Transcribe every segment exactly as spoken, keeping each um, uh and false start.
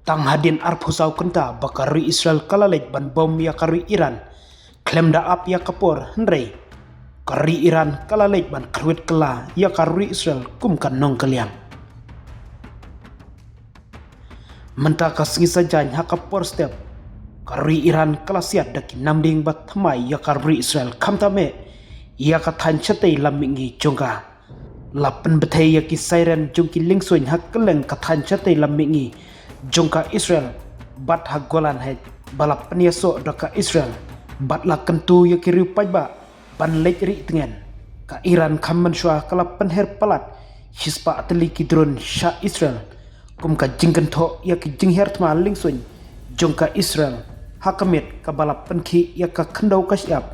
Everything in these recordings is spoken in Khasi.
Tang hadien arphew saw kynta ba ka ri Israel ka la leit ban bom ïa ka ri Iran, khlem da ap ïa ka por, hynrei ka ri Iran ka la leit ban kyrwit kylla ïa ka ri Israel kum ka nongkylliang. Mynta ka sngi Saitjaiñ ha ka por step, ka ri Iran ka la siat da ki namding ba thymmai ïa ka ri Israel, khamtam eh ïa ka thaiñ shatei lam mihngi jong ka. La pynbthei ïa ki siren jong ki liengsuiñ ha kylleng ka thaiñ shatei lam mihngi jong ka Israel bad ha Golan Heights, ba la pynïasoh da ka Israel, bad la kyntu ïa ki riew paidbah ban leit rieh tngen. Ka Iran kham mynshuwa ka la pynher palat shispah tylli ki drone sha Israel, kum ka jingkynthoh ïa ki jinghiar thma liengsuiñ jong ka Israel, ha ka miet kaba la pynkhih ïa ka khyndew ka shyiap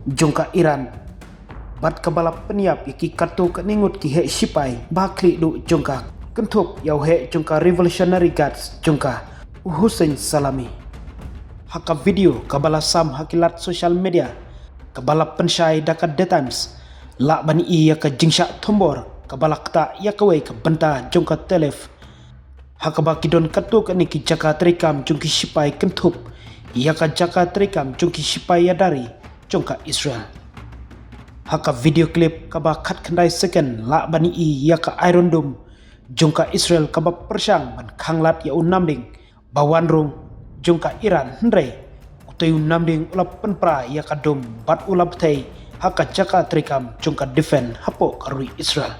jong ka Iran, bad kaba la pynïap ïa ki katto katne ngut ki heh shipai ba khlieh duh jong ka, kynthup ïa u heh jong ka Revolutionary Guards jong ka, u Hussein Salami. Ha ka video kaba la sam ha ki lad social media, kaba la pynshai da ka The Times, lah ban i ïa ka jingshah thombor kaba la ktah ïa kawei ka bynta jong ka Tel Aviv, ha kaba ki don katto katne ki jaka treikam jong ki shipai, kynthup ïa ka jaka treikam jong ki shipai ïada ri jong ka Israel. Ha ka video clip kaba khatkhyndai second, lah ban i ïa ka Iron Dome jong ka Israel kaba pyrshang ban khanglad ïa u namding ba wan rung jong ka Iran, hynrei utei u namding u la pynpra ïa ka dome bad u la bthei ha ka jaka treikam jong ka defense hapoh ka ri Israel.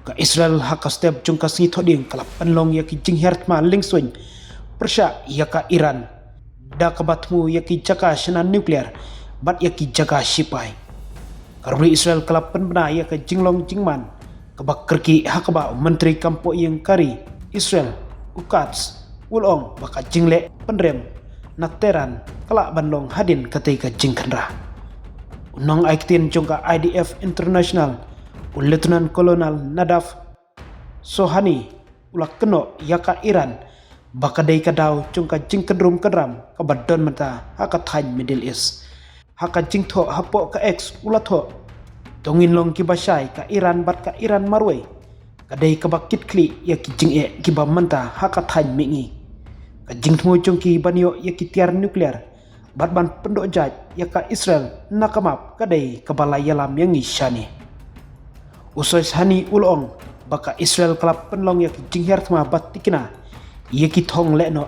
Ka Israel ha ka step jong ka sngi Thohdieng ka la pynlong ïa ki jinghiar thma liengsuiñ pyrshah ïa ka Iran, da kaba thmu ïa ki jaka shna nuclear bad ïa ki jaka shipai. Ka ri Israel ka la pynbna ïa ka jinglong jingman kaba kyrkieh, ha kaba u Myntri Kam Pohïing ka ri Israel, u Katz, u la ong ba ka jingleh pynrem na Tehran ka lah ban long hadien katei ka jingkhynra. U nongai ktien jong ka I D F International, u Lieutenant Colonel Nadav Sohani, u la kynnoh ïa ka Iran ba ka dei ka daw jong ka jingkynrum kynram kaba don mynta ha ka thaiñ Middle East. Ha ka jingthoh hapoh ka X, u la thoh: To ngin long kiba shai, ka Iran bad ka Iran marwei ka dei kaba kitkhlieh ïa ki jingeh kiba mynta ha ka thaiñ mihngi. Ka jingthmu jong ki ban ïoh ïa ki tiar nuclear bad ban pynduh jait ïa ka Israel na ka map ka dei kaba la ïalam ïa ngi shane. U Sohani u la ong ba ka Israel ka la pynlong ïa ki jinghiar thma ba tikna ïa ki thong lehnoh,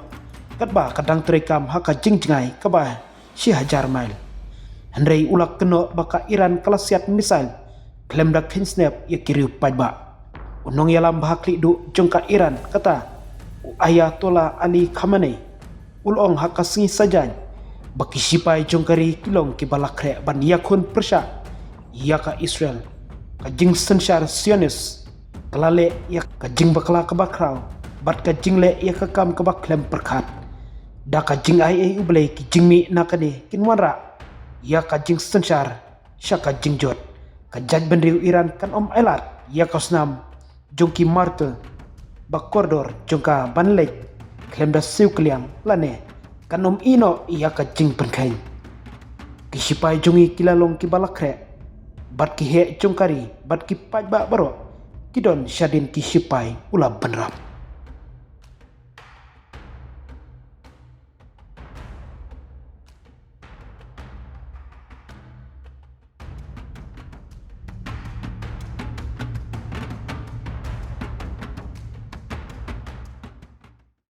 katba ka dang treikam ha ka jingjngai kaba shi hajar mail. Hynrei u la kynnoh ba ka Iran ka la siat missile khlem da kheiñ snep ïa ki riew paidbah. U nongïalam ba ha khlieh duh jong ka Iran, kata u Ayatollah Ali Khamenei, u la ong ha ka sngi Saitjaiñ ba ki shipai jong ka ri ki long kiba la khreh ban ïakhun pyrshah ïa ka Israel, ka jingsynshar Zionist, ka la leh ïa ka jingbakla kaba khraw bad ka jingleh ïa ka kam kaba khlem pyrkhat. Da ka jingai ei U Blei, ki jingmih na kane kin wanrah ïa ka jingsynshar sha ka jingjot. Ka jaitbynriew Iran kan ym ailad ïa ka snam jong ki martyr ba kordor jong ka ban leit khlem da siew kylliang, lane kan ym ïehnoh ïa ka jingpynkheiñ. Ki shipai jong ngi ki la long kiba la khreh, bad ki heh jong ka ri bad ki paidbah baroh ki don shadien ki shipai, u la bynrap.